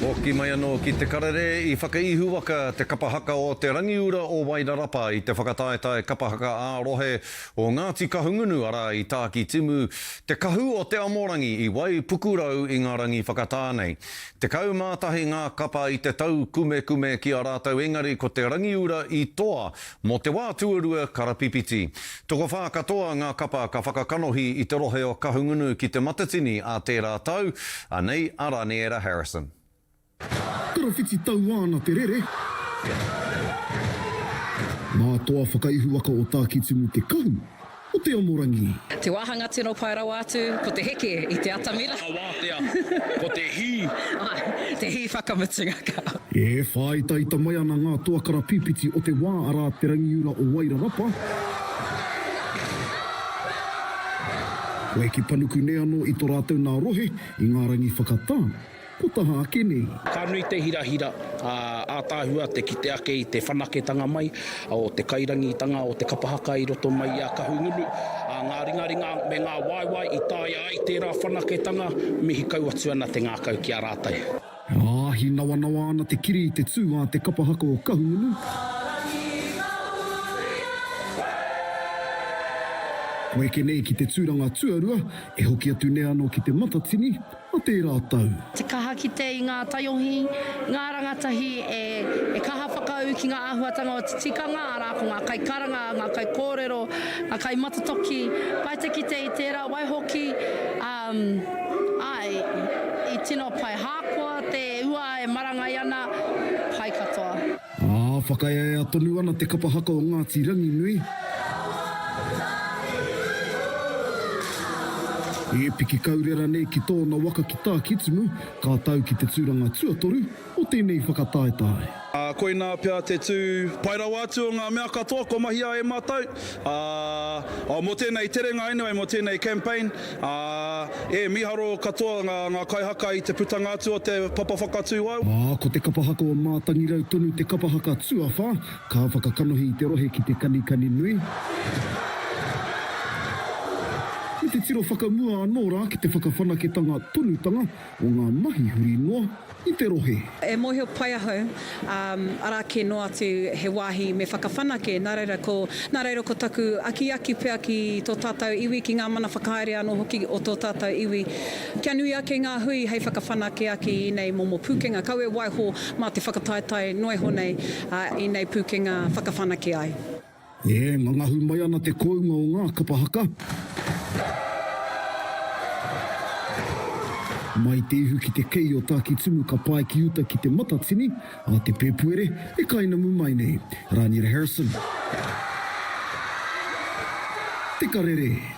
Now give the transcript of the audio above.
Hoki mai anō ki te karere i whakaihuwaka te kapa haka o Te Rangiura o Wairarapa i te whakataetae kapa haka ā-rohe o Ngāti Kahungunu arā i Tākitimu, Te Kahu o Te Amorangi i Waipukurau i ngā rangi whakatā nei. 11 ngā kapa i te taukumekume ki a rātou engari ko Te Rangiura i toa Mō te wā tuarua karapipiti. Tokowhā katoa ngā kapa ka whakakanohi i te rohe o Kahungunu ki Te Matatini ā tērā tau, anei a Raniera Harrison. Karawhiti tauā ana te rere. Ngā toa whakaihuwaka o Tākitimu Te Kahu o Te Amorangi. Te wāhanga tino pai rawa atu, ko te heke i te atamira. Ka wātea, ko te hī. Āe, te hī whakamutunga ka. E whāitaita mai ana ngā toa karapīpiti o te wā arā Te Rangiura o Wairarapa. Kua eke panuku nei anō i to rātou nā rohe i ngā rangi whakatā. Ko taha ake nei. Ka nui te hirahira, ā, ātaahua te kite ake i te whanaketanga mai o te kairangitanga o te kapa haka i roto mai i a Kahungunu, ā, ngā ringaringa me ngā waewae i taea ai tērā whanaketanga, mihi kau atu ana te ngākau ki a rātou. Ā, hīnawanawa ana te kiri i te tū a te kapa haka o Kahungunu. Kua eke nei ki te tūranga tuarua, e hoki atu nei anō ki Te Matatini, o tērā tau. Te kaha kite i ngā taiohi, ngā rangatahi e kaha whakaū ki ngā āhuatanga o te tikanga, arā, ko ngā kaikaranga, ngā kaikōrero, ngā kaimatatoki, pai te kite i tērā, waihoki, āe, i tino pai, hākoa te ua e marangai ana, pai katoa. Ā, whakaea tonu ana te kapa haka o Ngāti Ranginui. E piki kaurera nei ki tōna waka ki Tākitimu, ka tau ki te tūranga tuatoru o tēnei whakataetae. Ā, koinā pea te tū pai rawa atu o ngā mea katoa kua mahia e mātou, ā, mō tēnei terenga anyway, mō tēnei campaign, Ā, e, mīharo katoa ngā, ngā kaihaka i te putanga atu o te papa whakatū au. Ā, ko te kapa haka o Mātangirau tonu te kapa haka tuawhā, ka whakakanohi i te rohe ki te kanikani nui. Me te tiro whakamua anō rā ki te whakawhanaketanga tonutanga o ngā mahi huri noa i te rohe. E mōhio pai ahau, ā, arā kē noa atu he wāhi me whakawhanake, nā reira ko, nā reira ko taku akiaki pea ki tō tātou iwi, ki ngā mana whakahaere anō hoki o tō tātou iwi, kia nui ake ngā hui hei whakawhanake ake i ēnei momo pūkenga, kaua e waiho mā te whakataetae noa iho nei, ā, ēnei pūkenga whakawhanake ai. E ngangahu mai ana te kounga o ngā kapa haka. Mai te ihu ki te kei o Tākitimu ka pae ki uta ki Te Matatini a te Pēpuere e kainamu mai nei. Raniera Harrison. Te Karere.